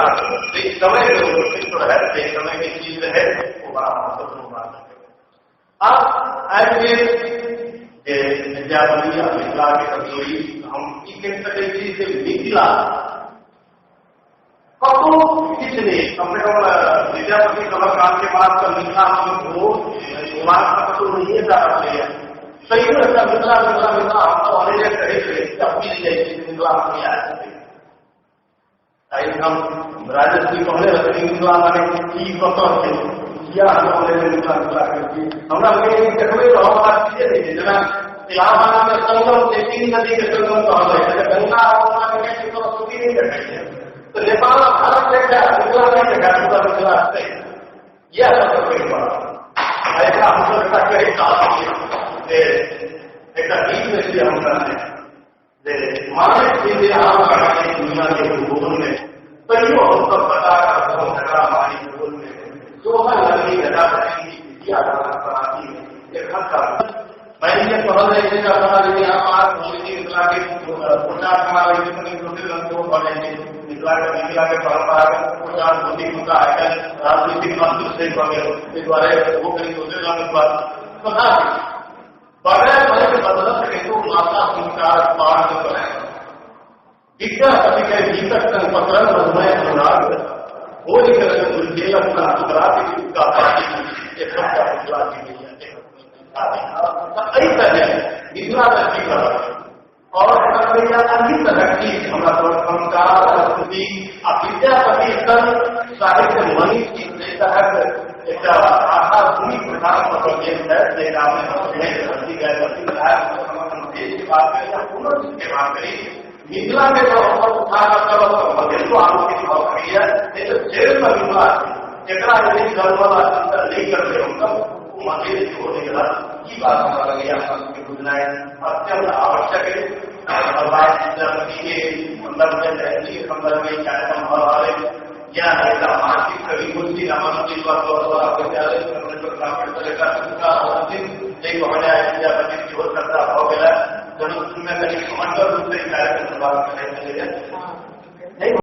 साथ समय के उपस्थित रहै, जाहि समय के चीज रहै, ओ बड़ा महत्वपूर्ण बात है। आब आबि गेल जे विद्यापति आ मिथिला के कमजोरी। हम ई कहि सकै छी जे मिथिला कतहु किछु नहि, कम से कम विद्यापति कमलकांत के बाद तऽ मिथिला ओ बात कतहु नहिए जा रहलैए। तैयो एकटा मिथिला मिथिला मिथिला हम तऽ अनेरे कहैत रहै छी, अपील जाइ छी मिथिला मे आयल छथिन। एहिठाम राजेश जी कहने रहथिन मिथिला माने की, कतऽ छै, किया हम अनेरे मिथिला मिथिला कहै छी। हमरा लगैए देखबै तऽ हम चीजे नहि छै। जेना इलाहाबाद मे संगम छै, तीन नदी के संगम कहल जाइ छै, गंगा आ यमुना के सरस्वती नहि देखै छै, तऽ नेपाल आ भारत देखा मिथिला नहि देखा, पूरा मिथिला छै। इएह सबसँ पैघ बात। आ एकरा हमसभ एकटा कहै चाहै छियै जे एकटा गीत मे छै हमरा जे मानै छी जे आब कहानी दुनिया के भूगोल में, तैयो हमसभ पता करब झगड़ा मारी भूगोल में, शोभा लगनी घटा विद्या पराती एखन का मानि लिअ कहल जाइ छै अपना यदि अहाँ होली मिथिला के प्रचार बनाबै छै तऽ दोसर रंग सेहो भऽ जाइ छै। मिथिला के परम्परा के प्रचार धोती कुर्ता आइ काल्हि राजनीतिक अस्त्र से भऽ गेल, ताहि दुआरे ओहो कनि दोसर रंग बात। तथापि बगैर भय बदलत हेतु माता संस्कार पार करे, विद्यापति के गीतक संग पसरल मधुमय अनुराग, होली के रंग दुर्खेलक संग सुधराति का पार्टी एक सबटा मिथिला के एहि तरहे मिथिला मे की करब और एहि तरहक चीज हमरा सब संस्कार, संस्कृति आ विद्यापति सन साहित्य मनीषी एहि तरहक एकटा आधारभूमि प्रधान कऽ गेल छै, जाहि कारणे हम देश के बात करी या कोनो चीज के बात करी, मिथिला के जब हमसब उठा कऽ चलब तऽ मधेशो आलोकित भऽ सकैया, नहि तऽ जेल मे मिथिला छै, एकरा यदि गड़बड़ आ चिंतन नहि करबै हमसब, ओ मधेश सेहो नहि रहत। ई बात हमरा लगैया हमरा सबके बुझनाइ अत्यंत आवश्यक अछि। भगवान विद्यापति के संदर्भ में, जयंती के संदर्भ में कार्यक्रम भऽ रहल अछि। यह एकटा मानसिक कवि मुंशी रामानुजी विद्यालय जे कहने विद्यापति सेहो चर्चा भऽ गेल। जन कनि समग्र रूप से कार्यक्रम करबाक छलैए।